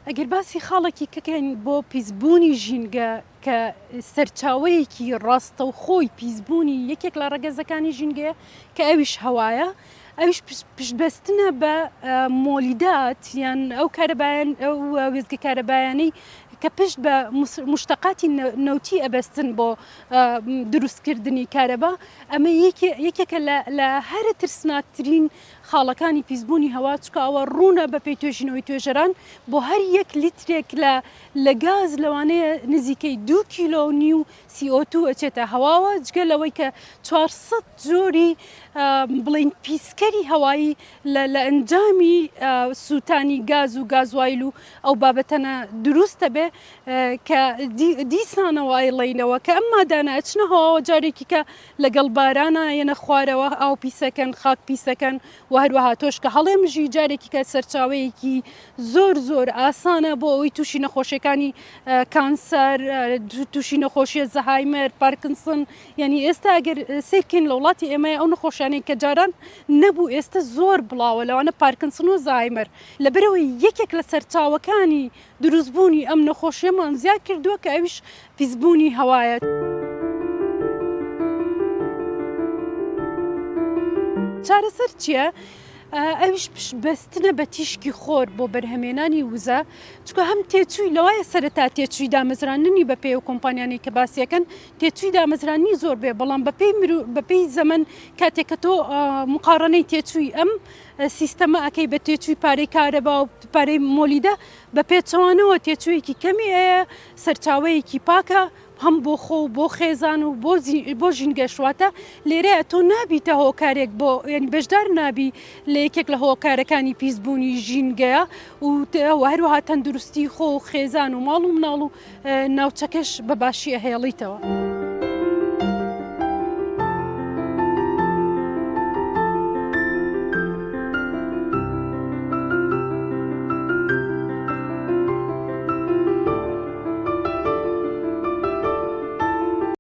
ئەگەر باسی خاڵێکی کەکەین بۆ پیسبوونی ژینگە کە سەرچاوەیەکی ڕاستەوخۆی پیسبوونی یەکێک لە ڕەگەزەکانی ژینگەیە کە ئەویش هەوایە، ئەویش پشتبەستنە بە مۆلیدات یان ئەو کارەبایان ئەو وێستگە کارەبایانەی کە پشت بە مشتەقاتی نەوتی ئەبەستن بۆ دروستکردنی کارەبا، ئەمە یەکێکە لە هەرە ترسناکترین خاڵەکانی پیسبوونی هەوا، چونکە ئەوە ڕوونە بەپێی توێژینەوەی توێژەران بۆ هەر یەک لیترێک لە لە گاز لەوانەیە نزیکەی دوو کیلۆ و نیو CO2 ئەچێتە هەواوە، جگە لەوەی کە 400 جۆری بڵێین پیسکەری هەوایی لە لە ئەنجامی سووتانی گاز و گازوایل و ئەو بابەتەنە دروست دەبێ کە دیسانەوە ئەیڵێینەوە کە ئەم مادانە ئەچنە هەواوە جارێکی کە لەگەڵ بارانا یەنە خوارەوە ئاو پیسەکەن خاک پیسەکەن و هەروەها تۆش کە هەڵێمژی جارێکی کە سەرچاوەیەکی زۆر زۆر ئاسانە بۆ ئەوەی تووشی نەخۆشیەکانی کانسەر تووشی نەخۆشیە زەهایمەر پارکنسن یعنی ئێستا ئەگەر سیرکەین لە وڵاتی ئێمە ئەو نەخۆشیانەی کە جاران نەبوو ئێستا زۆر بڵاوە لەوانە پارکنسن و زەهایمەر لەبەرەوەی یەکێک لە سەرچاوەکانی دروستبوونی ئەم نەخۆشیەمان زیاد کردووە کە ئەویش پیسبوونی هەوایە. چارەسەر چییە؟ ئەویش پشتبەستنە بە تیشکی خۆر بۆ بەرهەمێنانی وزە، چونکە هەم تێچووی لەوایە سەرەتا تێچووی دامەزراندنی بەپێی ئەو کۆمپانیانەی کە باسیەکەن تێچووی دامەزراندنی زۆر بێ، بەڵام بەپێی بەپێی زەمەن کاتێک کە تۆ مقاڕەنەی تێچووی ئەم سیستەمە ئەکەی بە تێچووی پارەی کارەبا و پارەی مۆلیدە، بە پێچەوانەوە تێچوویەکی کەمی هەیە، سەرچاوەیەکی پاکە هەم بۆ خۆ و بۆ خێزان و بۆ بۆ ژینگەش، واتە لێرەیە تۆ نابیتە هۆکارێک بۆ یانی بەشدار نابی لە یەکێک لە هۆکارەکانی پیسبوونی ژینگەیە و هەروەها تەندروستی خۆ و خێزان و ماڵ و مناڵ و ناوچەکەش بە باشی ئەهێڵیتەوە.